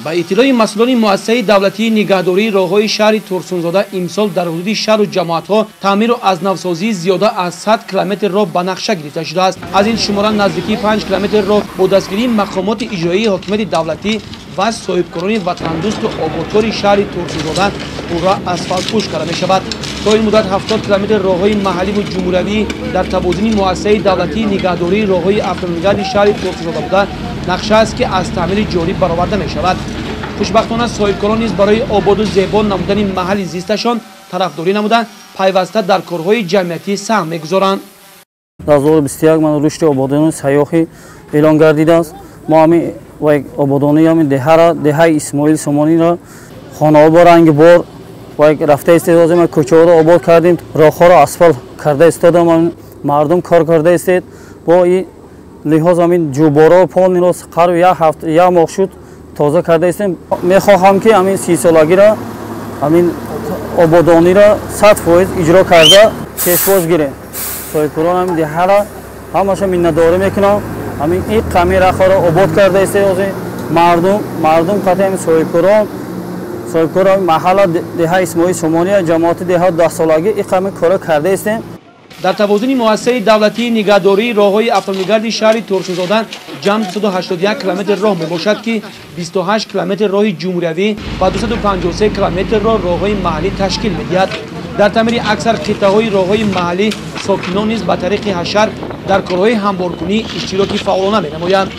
Ба иттилои масъулони муассисаи давлатии нигаҳдории роҳҳои шаҳри Турсунзода, имсол дар ҳудуди шаҳру ҷамоатҳо таъмиру аз навсозии зиёда аз 100 километр роҳ ба нақша гирифта шудааст. Аз ин шумора наздикии 5 километр роҳ бо дастгирии мақомоти иҷроии ҳокимияти давлатӣ ва соҳибкорони ватандӯсту ободкори шаҳри Турсунзода пурра асфалтпӯш карда мешавад. То ин муддат 70 километр роҳҳои маҳалливу ҷумҳуриявӣ дар тавозуни муассисаи давлатии нигаҳдории роҳҳои автомобилгарди шаҳри Турсунзода буда, нақша аст, ки аз таъмири ҷорӣ бароварда мешавад. Хушбахтона, соҳибкорон низ барои ободу зебо намудани маҳалли зисташон тарафдорӣ намуда, пайваста дар корҳои ҷамъиятӣ саҳм мегузоранд. 2021 ман рушди ободонии сайёҳӣ эълон гардидааст. Мо ҳамин ободонии ҳамин деҳара, деҳаи Исмоил Сомониро хонаҳо бо ранги бор рафта истед. Кӯчаҳоро обод кардем, роҳҳоро асфалт карда истодам, мардум кор карда истед. Бо ин лиҳоз ҳамин ҷӯборо полниро қариб як ҳафта, як моҳ шуд, тоза карда истем. Мехоҳам, ки ҳамин 30-солагиро, ҳамин ободониро 100% иҷро карда пешвоз гирем. Соҳибкорон ҳамин деҳара ҳамаша миннатдорӣ мекунам. Ҳамин ин қами рахҳоро обод карда истед. Мардум қатъи ҳамин соҳибкорон маҳалла, деҳа Исмоил Сомония, ҷамоати деҳа 10-солагӣ ин қами коро карда истем. Дар тавозуни муассисаи давлатии нигаҳдории роҳҳои автомобилгарди шаҳри Турсунзода ҷамъ 281 километр роҳ мебошад, ки 28 километр роҳи ҷумҳуриявӣ ва 253 километрро роҳҳои маҳаллӣ ташкил медиҳад. Дар таъмири аксар қитъаҳои роҳҳои маҳаллӣ сокинон низ ба тариқи ҳашар дар корҳои ҳамворкунӣ иштироки фаъолона менамоянд.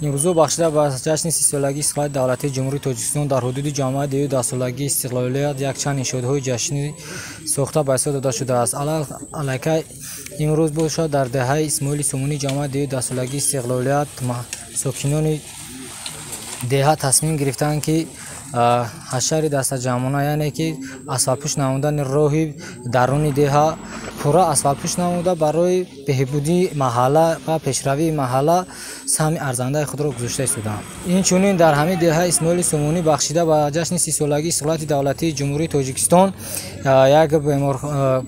Имрӯзо бахшида ба ҷашни 30-солагии истиқлолияти давлатии Ҷумҳурии Тоҷикистон дар ҳудуди ҷамоати деҳаи 10-солагии истиқлолият якчанд иншоотҳои ҷашнӣ сохта ба ҳисоб дода шудааст. Аллакай имрӯз бошад, дар деҳаи Исмоили Сомонӣ, ҷамоати деҳаи 10-солагии истиқлолият, сокинони деҳа тасмим гирифтанд, ки ҳашари дастаҷамъона, яъне ки асфалтпӯш намудани роҳи даруни деҳа пурра асфалтпӯш намуда, барои беҳбудии маҳалла ва пешравии маҳалла саҳми арзандаи худро гузошта истодаанд. Инчунин дар ҳамин деҳаи Исмоили Сомонӣ бахшида ба ҷашни 30-солагии истиқлолияти давлатии Ҷумҳурии Тоҷикистон як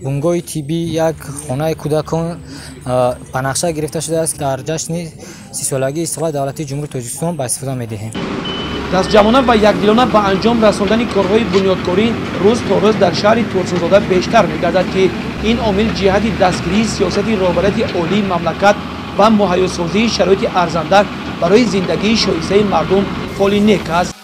бунгоҳи тиббӣ, як хонаи кӯдакон ба нақша гирифта шудааст, дар ҷашни 30-солагии истиқлолияти давлатии Ҷумҳурии Тоҷикистон ба истифода медиҳем. Дастҷамъона ва якдилона ба анҷом расондани корҳои бунёдкорӣ рӯз то рӯз дар шаҳри Турсунзода бештар мегардад, ки ин омил ҷиҳати дастгирии сиёсати роҳбарияти олии мамлакат ва муҳайёсозии шароити арзанда барои зиндагии шоистаи мардум фоли нек аст.